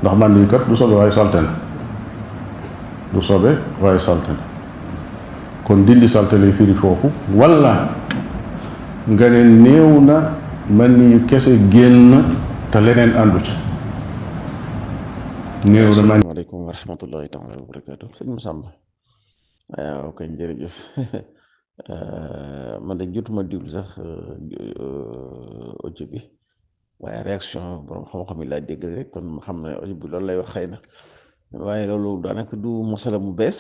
ndax man nii kat du sobe waaye salte na du sobe waaye salte na kon dindi salte lay firi foofu wala nga ne néew na man ni yu kese génn te leneen àndu ci néew na man. asalaamaaleykum wa rahmatullahi taala wa barakaatu sëñ Massamba waaw kay jërëjëf man de jotuma diglu sax audio bi waaye réaction borom xam-xam yi laa dégg rek kon ma xam ne audio bi loolu lay wax xëy na waaye loolu daanaka du masala mu bees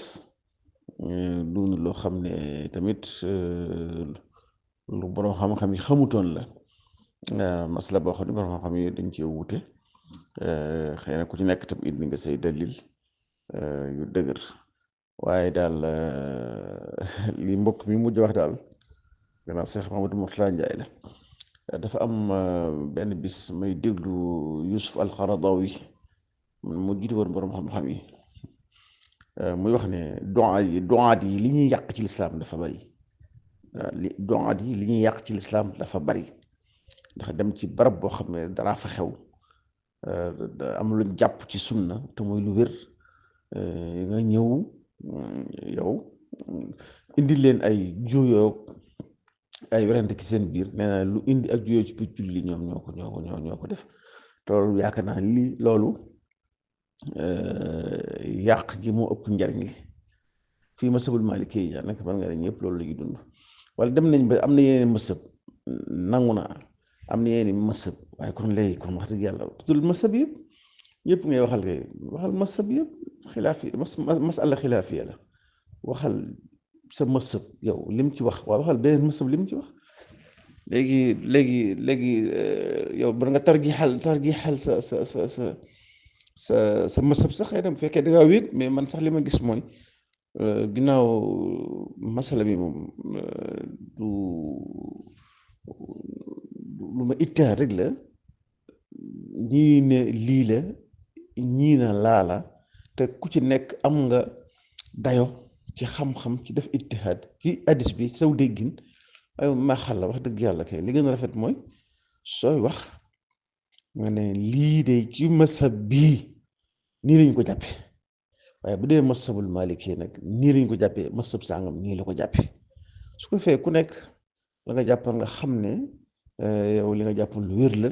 du loo xam ne tamit lu borom xam-xam yi xamutoon la masala boo xam ne borom xam-xam yi dañ cee wuute xëy na ku ci nekk tam indi nga say dalil yu dëgër waaye daal li mbokk mi mujj wax daal gannaaw Cheikh Mamadou Mourtada Ndiaye la dafa am benn bis may déglu Yusuf al-Qaradawi mu jiitu woon borom xam-xam yi muy wax ne doaat yi li ñuy yàq ci lislaam dafa bari doaat yi li ñuy yàq ci lislaam dafa bari ndax dem ci barab boo xam ne dara fa xew am luñ jàpp ci sunna te muy lu wér nga ñëw yow indi leen ay juyoo ay werante ci seen biir nee na lu indi ak juyoo ci biir julli ñoom ñoo ko def te loolu yaakaar naa li loolu yàq gi moo ëpp njariñ li fii masabul maliki yi nag man nga ne ñëpp loolu la ñuy dund wala dem nañ ba am na yeneen masab nangu naa am na yeneen masab waaye kon léegi kon wax dëgg yàlla tuddul masab yëpp ngay waxal masab yëpp xilaafi masala xilaafiya la waxal sa masab yow lim ci wax waaye waxal beneen masab lim ci wax léegi yow ba nga tarjixal sa masab sax xëy na bu fekkee da ngaa wéet mais man sax li ma gis mooy ginnaaw masala bi moom du lu ma ittaa rek la ñii ne lii la ñii na laala te ku ci nekk am nga dayo ci xam-xam ci def ittihaad ci hadis bi saw déggin ay ma xal la wax dëgg yàlla kay li gën a rafet mooy sooy wax nga ne lii de ci masab bii nii lañ ko jàppe waaye bu dee masabul maliki nag nii lañ ko jàppee masab sàngam nii la ko jàppe su ko fee ku nekk la nga jàppal nga xam ne yow li nga jàppal lu wér la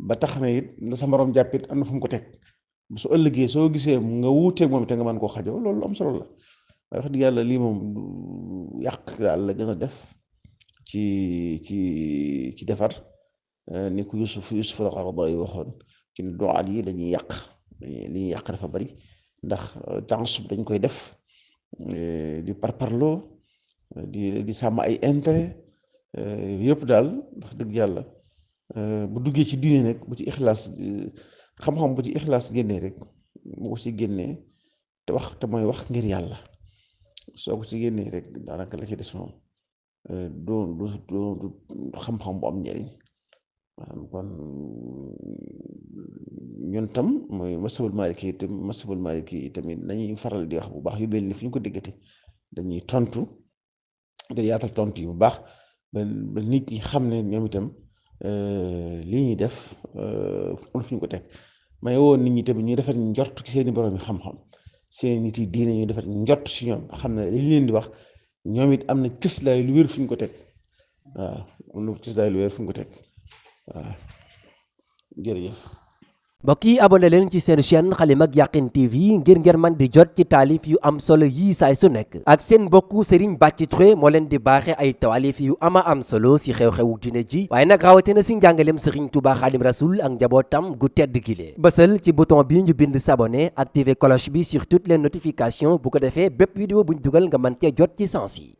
ba tax na it la sa morom jàppit am na fu mu ko teg su ëllëgee soo gisee nga wuuteeg moom te nga mën koo xajoo loolu am solo la waaye wax dëgg yàlla lii moom yàq daal la gën a def ci defar ni ko Yusuf al-Qaradawi waxoon ci ne doaat yi dañuy yàq li ñuy yàq dafa bari ndax tansub dañ koy def di parparloo di sàmm ay intérêt yëpp daal wax dëgg yàlla bu duggee ci diine nag bu ci ixlaas xam-xam bu ci ixlaas génnee rek bu ko ci génnee te mooy wax ngir yàlla soo ko ci génnee rek daanaka la ci des moom du xam-xam bu am njëriñ kon ñun tam mooy masabul maliki yi tamit nañuy faral di wax bu baax yu mel ni fu ñu ko déggate dañuy tontu da yaatal tontu yi bu baax ba nit ñi xam ne ñoom itam li ñuy def fu ñu ko teg may woon nit ñi tamit ñuy defar njort ci seeni borom yi xam-xam seen nit yi diine ñuy defar njort ci ñoom xam ne li leen di wax ñoom it am na cëslaay lu wér fu ñu ko teg waaw am na cëslaay lu wér fu ñu ko teg waaw jërëjëf. mbokk yi abonné leen ci seen chaîne Xalimak Yaqin TV ngir man di jot ci taalif yu am solo yii saay su nekk ak seen mbokku Serigne Bathie Touré moo leen di baaxe ay taalif yu ama am solo si xew-xewu dina ji waaye nag rawatina si njàngaleem Serigne Touba Xadim Rasoul ak njabootam gu tedd gile bësal ci bouton bi ñu bind s'abonner activer cloche bi sur toutes les notifications bu ko defee bépp vidéo buñ dugal nga mën cee jot ci sens yi